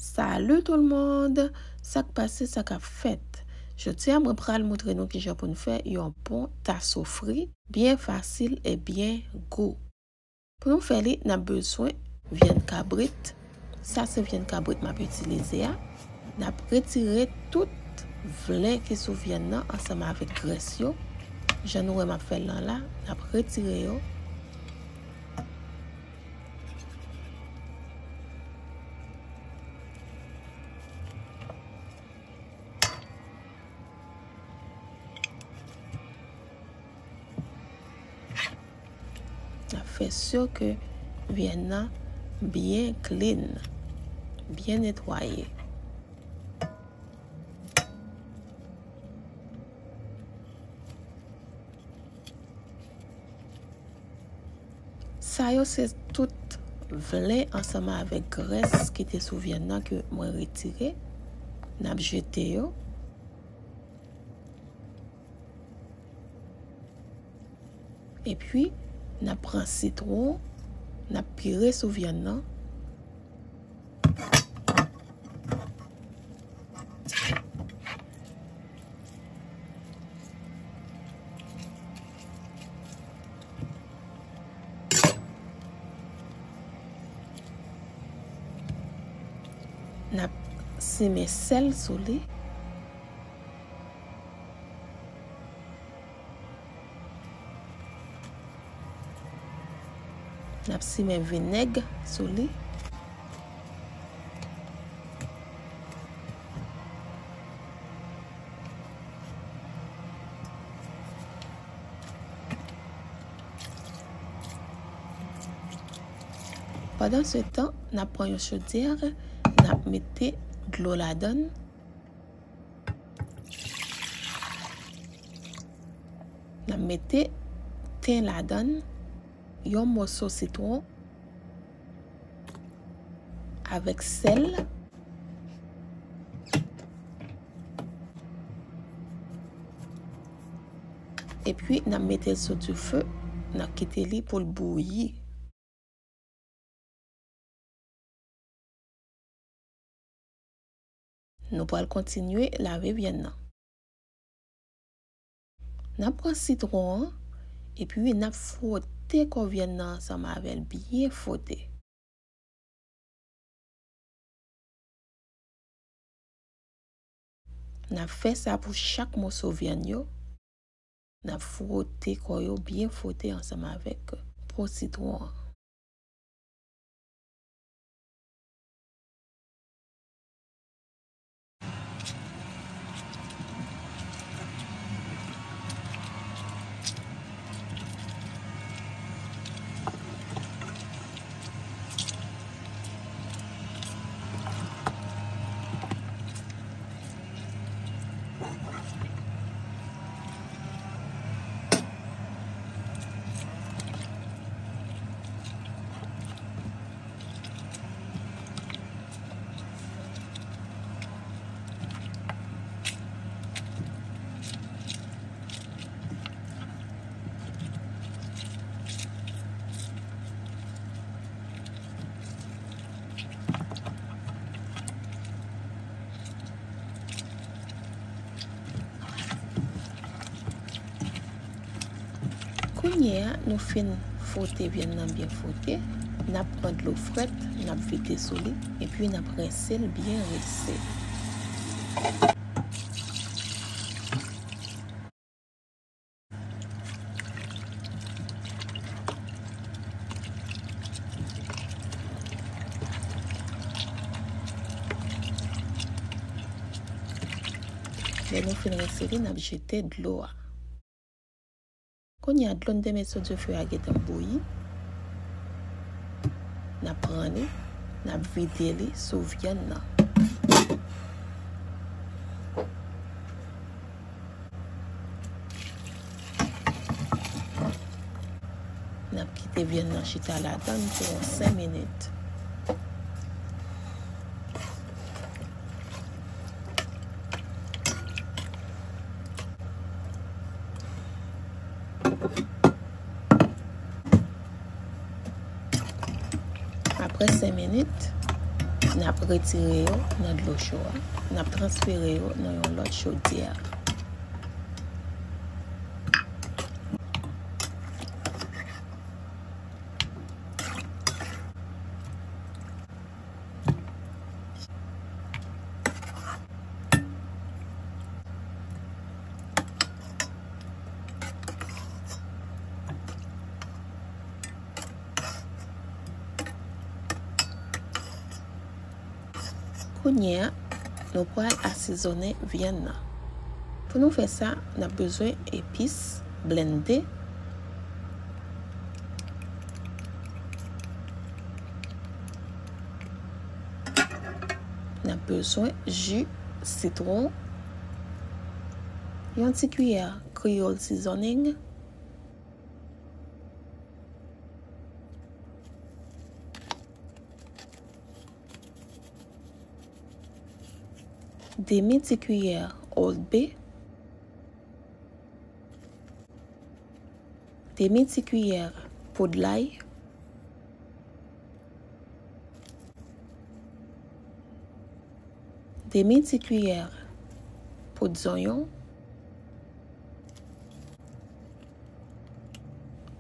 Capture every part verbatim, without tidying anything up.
Salut tout le monde! Sa k pase, sa k ap fèt? Jodi a, mwen pral montre nou kijan pou n fè yon bon taso fri, byen fasil e byen gou. Pou nou fè li, n ap bezwen vyann kabrit. Sa se vyann kabrit m ap itilize a. N ap retire tout vlen ki sou vyann nan ansanm avèk grès yo. Jan nou wè m ap fè l lan la, n ap retire yo. N ap fè si ke vyann nan byen clean, byen netwaye. Sa yo se tout vlen ansanm avèk grès ki te sou vyann nan ke mwen retire. N ap jete yo. Epi, n ap pran sitwon, n ap pire sou vyann nan. N ap simen sèl sou li. N ap simen vinèg sou li. Pandan se tan, n ap pran yon chodyè, n ap mete dlo ladan l. N ap mete ten ladan l, yon moso sitwon avèk sèl. Epi, n ap mete l sou dife, n ap kite li pou l bouyi. Nou pral kontinye lave vyann nan. N ap pran sitwon an, epi n ap fwote kò vyann nan ansanm avè l, byen fwote. N ap fè sa pou chak moso vyann yo. N ap fwote kò yo, byen fwote ansanm avèk po sitwon an. Kounye a, nou fin fwote vyann nan byen fwote, n ap pran dlo frèt, n ap vide sou li, epi n ap rense l byen rense. Lè nou fin rense li, n ap jete dlo a. Kounye a, dlo n te met sou dife a gentan bouyi. N ap pran li, n ap vide li sou vyann nan. N ap kite vyann nan chita ladan l pou yon senk minit. Apre senk minit, N ap retire yo nan dlo cho a. N ap transfere yo nan yon lòt chodyè. Kounye a, nou pral asezonnen vyann nan. Pou nou fè sa, n ap bezwen epis, blennde. N ap bezwen ji sitwon, yon ti kiyè Creole seasoning, demi ti kiyè Old Bay, demi ti kiyè poud lay, demi ti kiyè poud zonyon,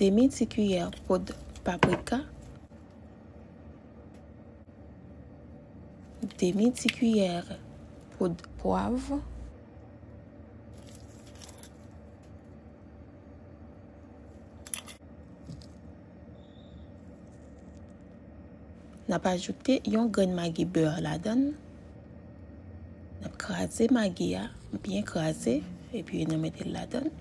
demi ti kiyè poud paprika, demi ti kiyè poud pwav. N ap ajoute yon grenn magi bè ladan l. N ap kraze magi a, byen kraze, epi n ap mete l ladan l.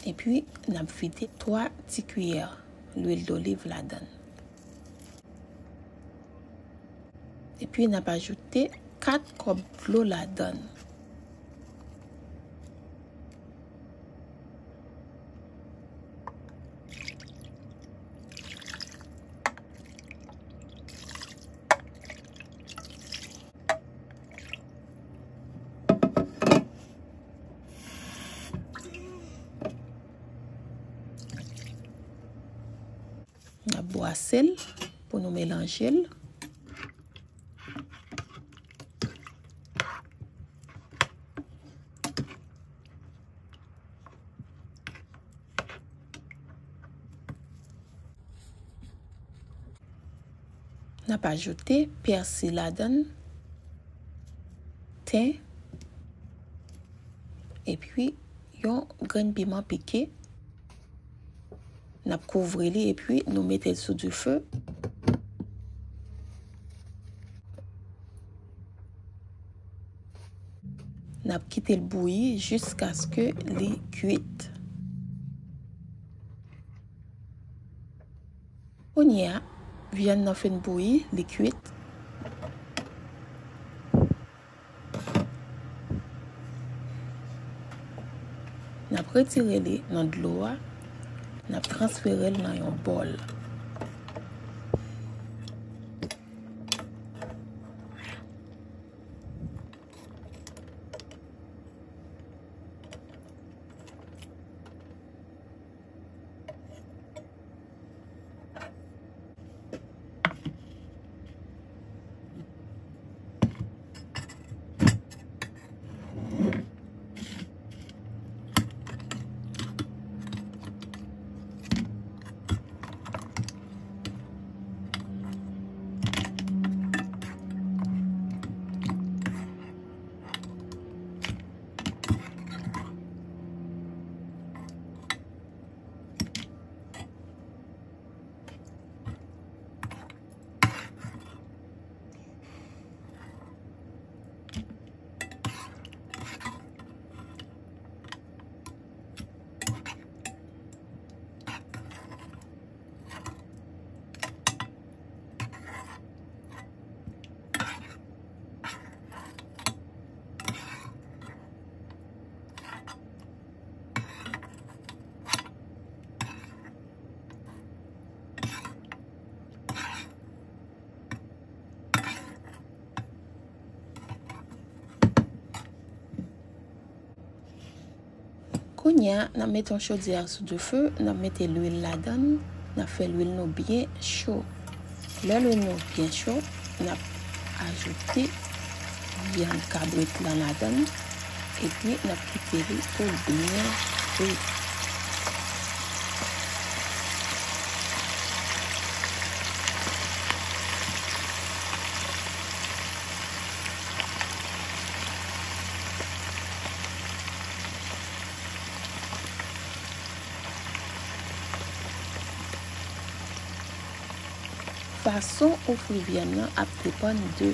Epi, n ap vide twa ti kiyè lwil doliv ladan l. Epi, n ap ajoute kat kòb dlo ladan l. N ap bwase l pou nou melanje l. N ap ajoute pèsi ladan l, ten, epi yon grenn piman pike. N ap kouvri li epi nou mete l sou dife. N ap kite l bouyi jiskaske li kuit. Kounye a, vyann nan fin bouyi, li kuit. N ap retire li nan dlo a, n ap transfere l nan yon bòl. Kounye a, n ap mete yon chodyè sou dife, n ap mete lwil ladan l, n ap fè lwil nou byen cho. Lè lwil nou byen cho, n ap ajoute vyann kabrit lan ladan l, epi n ap kite li pou l byen fri. Fason ou fri vyann nan ap depann de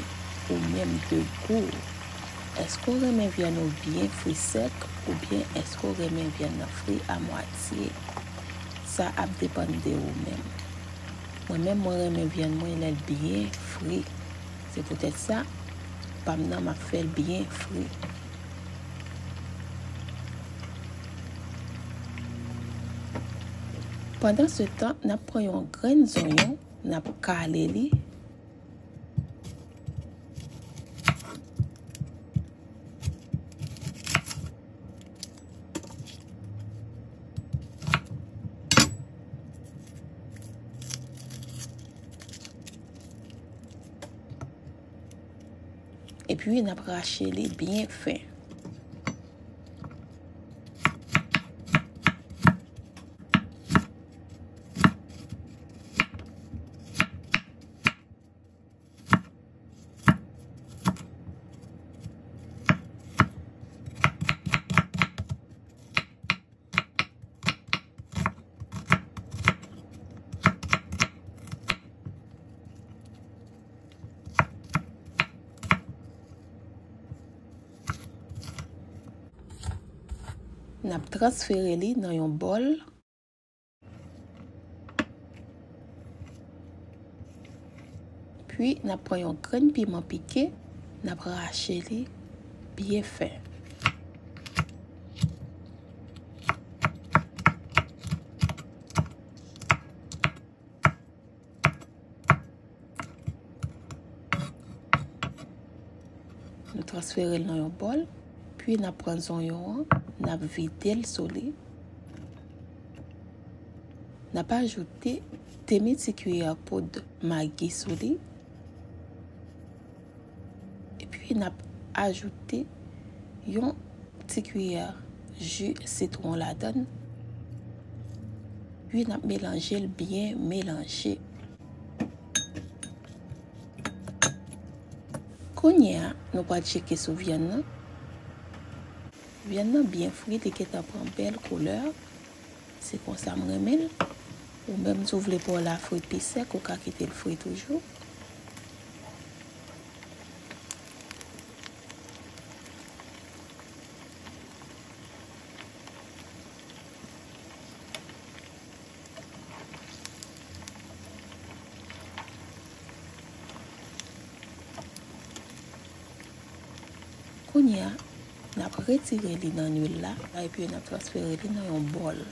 ou menm, de gou w. Èske w renmen vyann ou byen fri sèk, oubyen èske w renmen vyann nan fri a mwatye? Sa ap depann de ou menm. Mwen menm, mwen renmen vyann mwen lè l byen fri. Se poutèt sa, pa m nan, m ap fè l byen fri. Pandansetan, n ap pran yon grenn zonyon, n ap kale li. Epi, n ap rache li byen fen. N ap transfere li nan yon bòl. Pi, n ap pran yon grenn piman pike, n ap rache li byen fen. Nou transfere l nan yon bòl, pi n ap pran zonyon an, n ap vide l sou li. N ap ajoute demi ti kiyè poud magi sou li. Epi n ap ajoute yon ti kiyè ji sitwon ladan l. Pi n ap melanje l byen melanje. Kounye a, nou pral tcheke sou vyann nan. Vyann nan byen fri, li gentan pran bèl koulè. Se konsa m renmen l. Ou menm, si w vle po w la fri pi sèk, ou ka kite l fri toujou. Kounye a, n ap retire li nan lwil la, epi n ap transfere li nan yon bòl.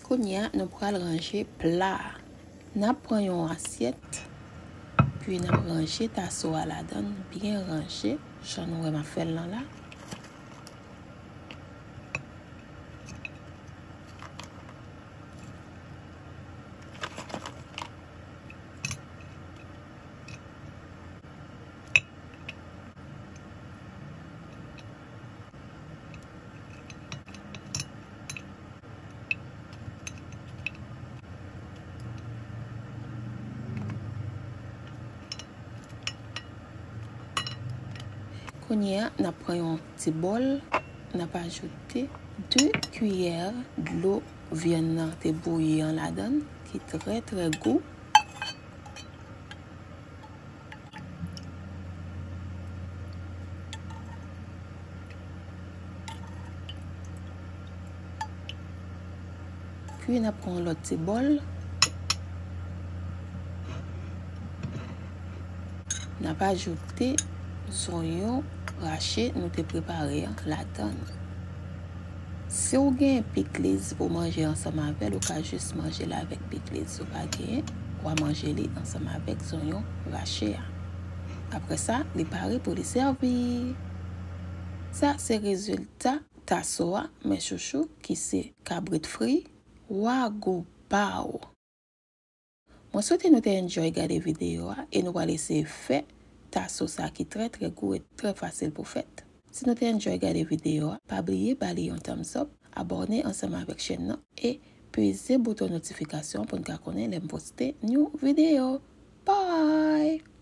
Kounye a, nou pral ranje pla a. N ap pran yon asyèt, pi n ap ranje taso a ladan l, byen ranje, jan nou wè m ap fè l lan la. Kounye a, n ap pran yon ti bòl, n ap ajoute de kiyè dlo vyann nan te bouyi an ladan l, ki trè, trè gou. Pi n ap pran yon lòt ti bòl. N ap ajoute zonyon rache nou te prepare an ladan l. Si w gen pikliz pou manje ansanm avè l, ou ka jis manje l avèk pikliz. Si w pa genyen, w a manje li ansanm avèk zonyon rache a. Apre sa, li pare pou li sèvi. Sa se rezilta taso a, men chouchou, ki se kabrit fri, wagou pa w. Mwen swete nou te enjoy gade videyo a e nou pral eseye fè taso sa ki trè, trè gou e trè fasil pou fèt. Si nou te enjoy gade videyo a, pa bliye ba li yon thumbs up, abòne ansanm avèk chèn nan e peze bouton notifikasyon pou n ka konnen lè m poste yon videyo. Bye!